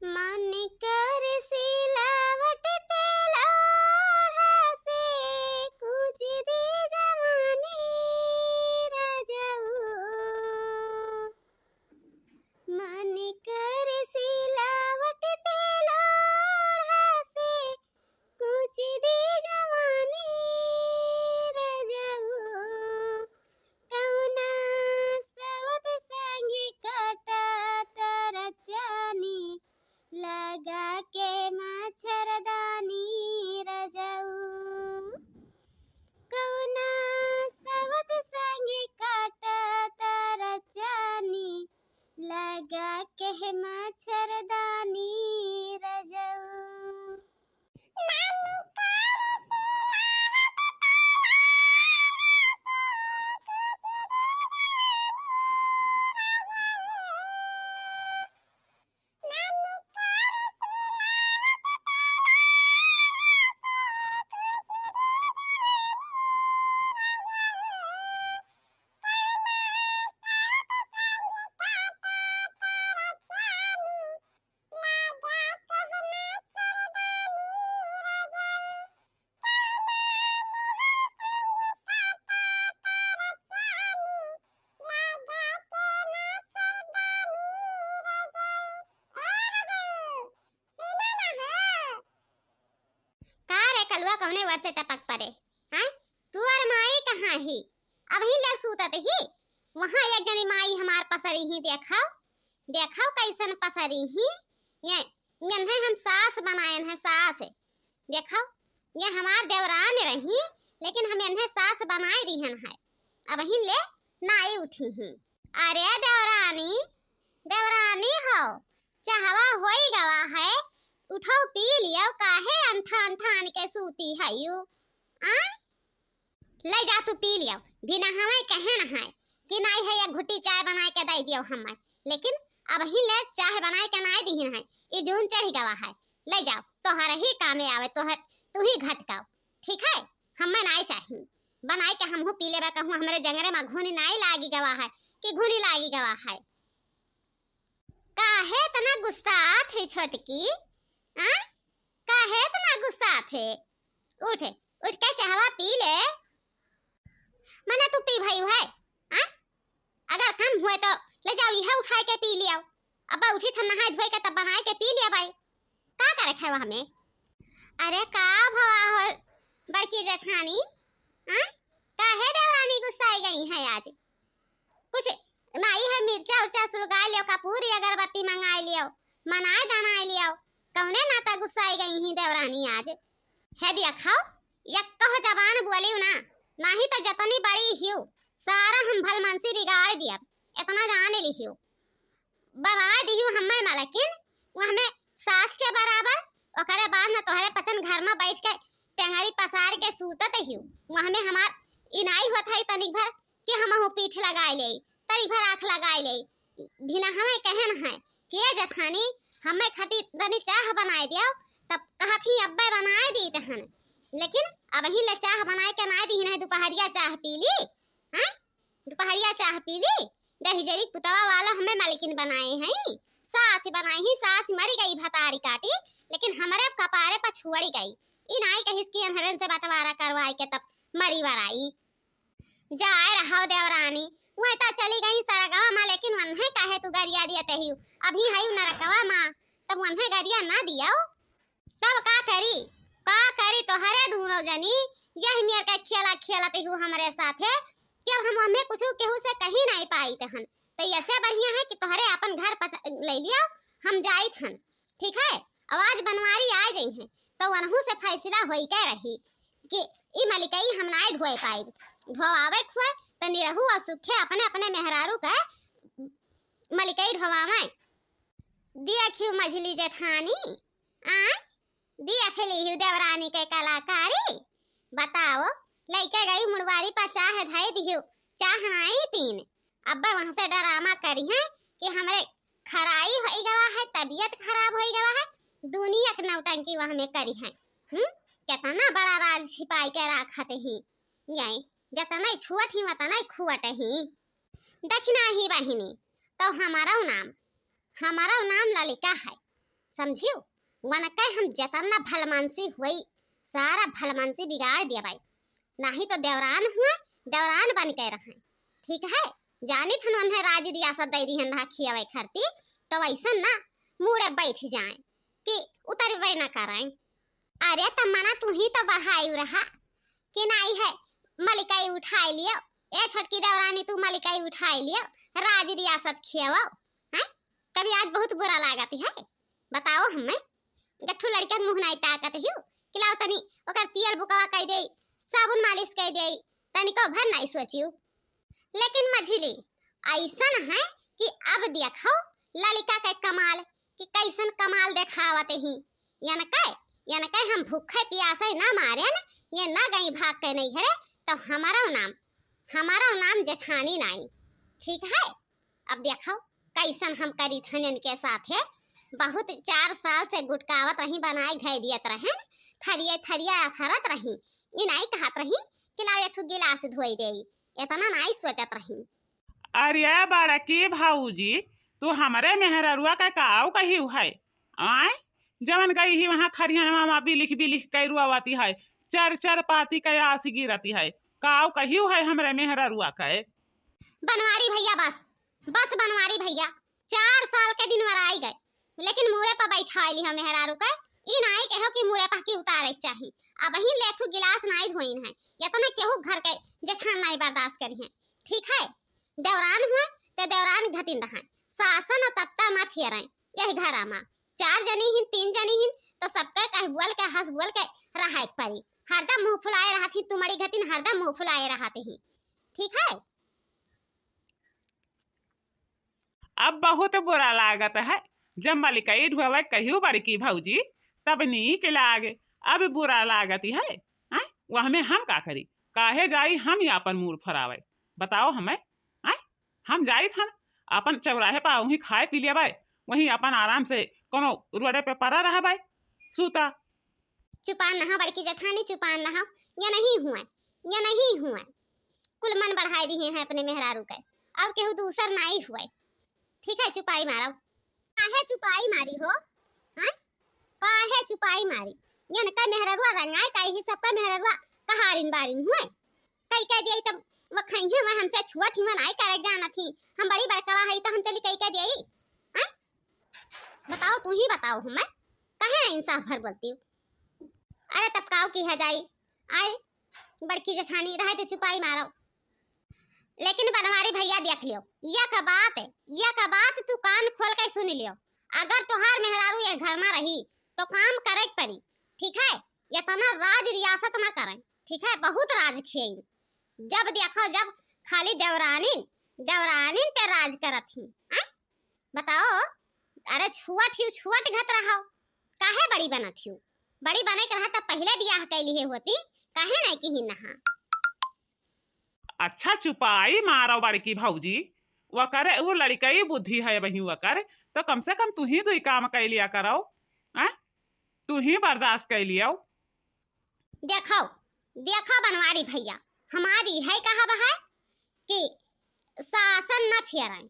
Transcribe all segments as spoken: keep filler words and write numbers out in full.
मन कर सिलावट पे लोढ़ा से कूच दी जवानी रजऊ। मन कर सिलावट पे लोढ़ा से कूच दी जवानी रजऊ। कौना सवत संग काटा तारा चानी लगा के मच्छरदानी रजऊ। कौना सवत संग काटा तारा चानी लगा के मच्छरदानी रजऊ। का रे कलुआ, कौने वर से टपक परे? हैं? तू और माई कहाँ ही? अबहीं ले सूतत ही। वहाँ एक जनी माई हमार पसरी ही, देखो, देखो कैसन पसरी ही। ये, इन्हें हम सास बनायन है, सास। देखो, ये हमार देवरान रही, लेकिन हम इन्हें सास बनाए दिहन है। अबहीं ले नाई उठी ही। अरे देवरानी, देवरानी हो, चाहवा होई गवा है, उठो पी लियो, काहे अंठा अंठा आन के सूती है यू? आ? ले जा तू पी लियो, बिना हमें कहे न है कि नाई है एक घुट्टी चाय बनाए के दे दियो हमें, लेकिन अबहीं ले चाय बनाए के नाई दिहिन है, ई जून चढ़ गवा है, ले जाओ, तोहर ही कामे आवे, तोहर, तू ही घटकाओ, ठीक है? हमें नाई चाही, बनाए के हमहू पी लेबा, कहूँ हमरे जंगरे में घुनी नाई लागी गवा है कि घुनी लागी गवा है। काहे इतना गुस्सात है छोटकी? आ? काहे इतना गुस्सात है? उठ, उठ के चाहवा पी ले। मने तू पी भई है? आ? अगर कम हुए तो ले जाओ, यह उठाए के पी लियो। अब उठी था नहाए धोए के तब बनाए के पी लिया भाई। का करे खाए हमें? अरे का भवा हो बड़की जेठानी? आ? काहे देवरानी गुस्साई गई है आज? कुछ नाई है, मिर्चा उर्चा सुलगाए लियो, कपूर अगरबत्ती मंगाए लियो, मनाए दनाए लियो। कौने नाता गुस्साई गई ही देवरानी आज? है दिया खाओ, यक्कह जबान बोलियो ना, नाही तो जतनी बड़ी हियो, सारा हम भलमनसी बिगाड़ दिया, इतना जान लिहियो। बनाए दिहियो हमें मलकिन, वो हमें सास के बराबर, ओकरे बाद न तोहरे पचन घर में बैठ के टेंगरी पसार के सूतत हियो, वो हमें हमार इनाई होत है तनिक भर कि हमहू पीठ लगाए ले, तरी भर आँख लगाए ले। भिना हमें कहन है कि ए जेठानी, हमें खातिर तनी चाह बनाए दियो, तब कहत ही अब्बे बनाए दीत हन, लेकिन अबहीं ले चाह बनाए के नाई दीहिन है, दुपहरिया चाह पी ली, हैं? दुपहरिया चाह पी ली, दहिजरी पुतवा वाला हमें मलकिन बनाए हैं, सास बनाई ही, सास मरी गई भतारी काटी, लेकिन हमरे कपारे पर छुअड़ी गई। ई नाई कहिस कि अनहरन से बंटवारा करवाए के तब मरी वराई। जाए रहो देवरानी, वह तो चली गई सरगवा माँ, लेकिन वन्हे काहे तू गरिया दिया तहियो, अभी है नरकवा माँ, तब वन्हे गरिया ना दियो। तब का करी, का करी तोहरे दूनो जनी, यही मेर के खेला खेलत हू हमरे साथे, कि अब हम हमें कुछ केहू से कही नहीं पाइत हन। तो ऐसे बढ़िया है कि तोहरे अपन घर पस-, ले लियो, हम जाइत हन। ठीक है, अब आज बनवारी आ जइहैं, तो वनहू से फैसला होई के रही कि ई मलिकई हम नाई ढोए पाइब। ढोवावे खुए तो निरहू और सुखे अपने अपने मेहरारू के मलिकई ढोवावे। देखियो मझली जेठानी, आ? देख लिहियो देवरानी के कलाकारी। बताओ, लइके गई मुड़वारी पर चाह धई दिहियो, चाह नाई पीन। अब्बे वहाँ से डरामा करिहैं कि हमरे खराई होई गवा है, तबीयत खराब होई गवा है, दुनिया के नौटंकी वहाँ में करिहैं। हम्म? कितना बड़ा राज छिपाई के राखत ही। यही, जतने छुअट ही, वतने खुअट ही। दखिना ही बहिनी, तो हमारा नाम, हमारा नाम ललिका है। समझियो? वनके हम जतना भलमानसी होई, सारा भलमानसी बिगाड़ देबै। नाहीं तो देवरान हुए, देवरान बन के रहें। ठीक है? जानित हन उन्हें राज रियासत दै दिहन रहा खियावे खरती, तो वैसन ना मुड़े बैठ जाए कि उतरबे ना करें। अरे त मना तू ही तो बढ़ाई रहा कि नाई है, मलिकाई उठाई लियो। ए छोटकी देवरानी, तू मलिकाई उठाई लियो, राज रियासत खियावो। हैं? तभी आज बहुत बुरा लागत है। बताओ हमें, गट्ठू लड़का मुँह नाई ताकत हियो कि लाओ तनी ओकर तेल बुकवा कई देई, साबुन मालिश कई देई, तनिको भर नाई सोचियो। लेकिन मझिली, ऐसन है कि अब देखो लड़का के कमाल, कि कैसन कमाल देखावत ही। यनके, यनके हम भूखे प्यासे ना मारेन, ये ना गई भाग के नैहरे, तो हमारो नाम, हमारो नाम जेठानी नाई। ठीक है, अब देखो कैसन हम करी थन इनके साथे। बहुत चार साल से गुटकावत रही, बनाए धै दियत रहेन, थरिये थरिये अथरत रही। ई नाई कहत रही कि लाओ एक ठो गिलास धोई देई, इतना नाई सोचत रही। अरे बड़की भौजी, तू हमरे मेहररुआ का काऊ कही है? आय, जवन गई ही वहाँ खरिहनवा मा बिलिख बिलिख के रुआवती है, चर चर पाती के आस गिरती है, काऊ कही है हमरे मेहररुआ के? बनवारी भैया बस, बस बनवारी भैया, चार साल के दिन वराई गए, लेकिन मुड़े पर बैठाई ली हम मेहरारू के। ई नाई कहो कि मुड़े पर की उतारे के चाही। अबहिन ले एक ठो गिलास नाई धोइन है, इतना केहू घर के जेठान नाई बर्दाश्त करी है। ठीक है, देवरान हुए ते देवरान घतिन रहा, सासन और तत्ता ना फेरें यही घरा मा। चार जनी हिन, तीन जनी हिन, तो सबके कह बोल के, हंस बोल के रहा एक परी। हरदम मुंह फुलाए रहत ही तुम्हारी घतिन, हरदम मुंह फुलाए रहत ही। ठीक है। अब बहुत बुरा लागत है, जब मलिकई ढुआवे कहियो बड़की भौजी, तब नीक लागे, अब बुरा लागत है। हैं? वह में हम का करी? काहे जाई हम ही आपन मूड़ फरावे? बताओ हमें, हैं? हम जाइत हन, आपन चौराहे पर वहीं खाए पी लेबै, वहीं आपन आराम से कोनो रोडे पे पड़ा रहबै, सूता। चुपान नहा बड़की जेठानी, चुपान नहा, या नहीं हुए, या नहीं हुए। कुल मन बढ़ाए दिए हैं अपने मेहरारू के, अब केहू दूसर नाई हुए। ठीक है, चुपाई मारो। काहे चुपाई मारी हो? हाँ? काहे चुपाई मारी? यनका मेहररुआ रंगाई काई ही, सबका मेहररुआ कहारिन बारिन हुए। कई कह दिया तब वो खइहे, वह हमसे छुअत ही, वह नाई करे जानत ही। हम बड़ी बड़कवा है तो हम चली कई कह दिया। हाँ? बताओ, तू ही बताओ हमें, काहे इंसाफ भर बोलती हो? अरे तब काऊ की है जाई, आए बड़की जेठानी रहे तो चुपाई मारो। लेकिन बनवारी भैया देख लियो, यह का बात है, यह का बात तू कान खोल के सुन लियो। अगर तोहार मेहरारू ये घर में रही तो काम करे के पड़ी, ठीक है? इतना राज रियासत ना करें, ठीक है? बहुत राज खियाई। जब देखो जब खाली देवरानी, देवरानी पे राज करत ही। आय? बताओ, अरे छुअत ही, छुअत घत रहो, काहे बड़ी बनत ही? बड़ी बने के रहा तब पहले बियाह कैली है होती, काहे नहीं की नहा? अच्छा चुपाई मारो बड़की भौजी, वकर वो लड़कई बुद्धि है वही वकर, तो कम से कम तू ही दुई काम कर लिया करो, हैं? तू ही बर्दाश्त कर लियो। देखो, देखो बनवारी भैया, हमारी है कहब है कि शासन न फेराएं,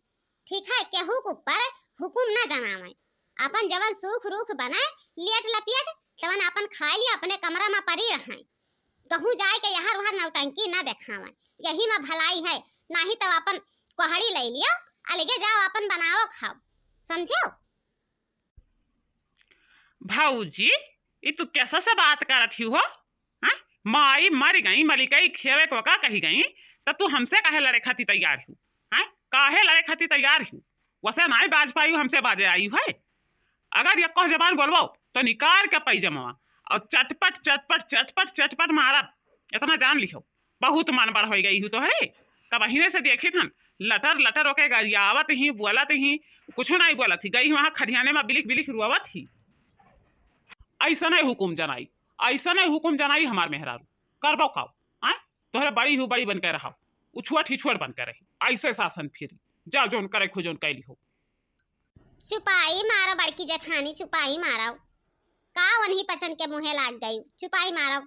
ठीक है, केहू के ऊपर हुकुम न जनावें। अपन जवन सूख रूख बने, लियट लपियट, तवन अपन खाए लिए अपने कमरा में पड़ी रहें। कहूँ जाए के यहर वहर नौटंकी न देखावें, यही में भलाई है। नाही तो अपन कोहड़ी ले लियो, अलगे जाओ, अपन बनाओ खाओ, समझो? भौजी, ई तू कैसा से बात करत ही हो? हैं? माई मर गई, मलिकई खेवे को का कही गई, त तू हमसे काहे लड़े खातिर तैयार ही? हैं? काहे लड़े खातिर तैयार ही? वसे नाई बाज पाई, हमसे बाजे आई है। अगर यक्को जबान बोलबो तो निकाल के पैजमा और चटपट चटपट चटपट चटपट मारब, इतना जान लिहो। बहुत मन बढ़ हो गई हूँ तो है। तब अहिने से देखित हन, लटर लटर ओके गरियावत ही, बोलत ही, कुछ नहीं बोलत ही, गई वहाँ खरियाने में बिलिख बिलिख रोवत ही। ऐसा नहीं हुकुम जनाई, ऐसा नहीं हुकुम जनाई हमार मेहरारू। करबो खाओ, आय? तोहरे बड़ी हूँ, बड़ी बन के रहो, उछुअट ही छुअट बन के रही, ऐसे शासन फिरी। जा जौन करे खो जौन कैली हो। चुपाई मारो बड़की जेठानी, चुपाई मारो। का वनही पचन के मुँहे लाग गई? चुपाई मारो।